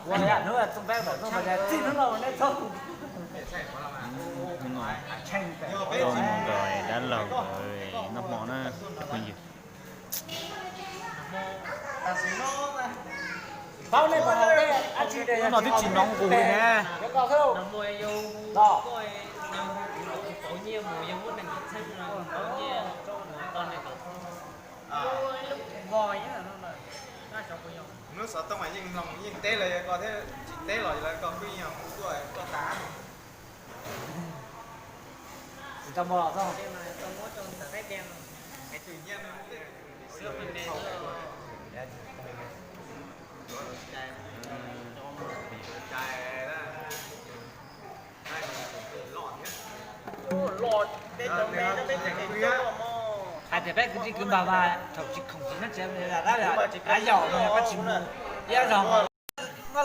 Ua hnub txog peb tawm tuaj txij hnub no nej txhob. Hnub no tau mus nrog dab laug nkawd noj hmo na phooj ywg. Hnub no twb tsis hnov nqus li ne. Hnub xov tooj mas yeej mloog yeej teb lawv, yog koj thiab tsis teb los lawv, koj kuj yeej yog kuj tuaj koj tas. Hais tias peb kwv tij kwv npawg mas thaum tsis khoom tsis nyob tsev, yaum no peb tsis mus, ib zaug muab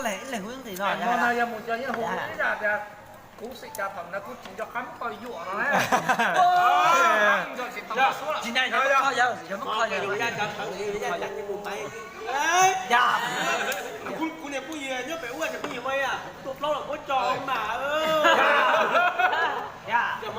leeg ib leeg hu ib nqis no. Yog mus cov yeej hu ib zaj tias kuv xwm cas thaum ntawd kuv tsis nco qab muab koj yuam no na. Tsis nyog yog muab kho yawg, yog muab kho yawg. Yog kuv niam phooj ywg nyob pem ub ces phooj ywg mas tua plaub los muab tso mas. Yog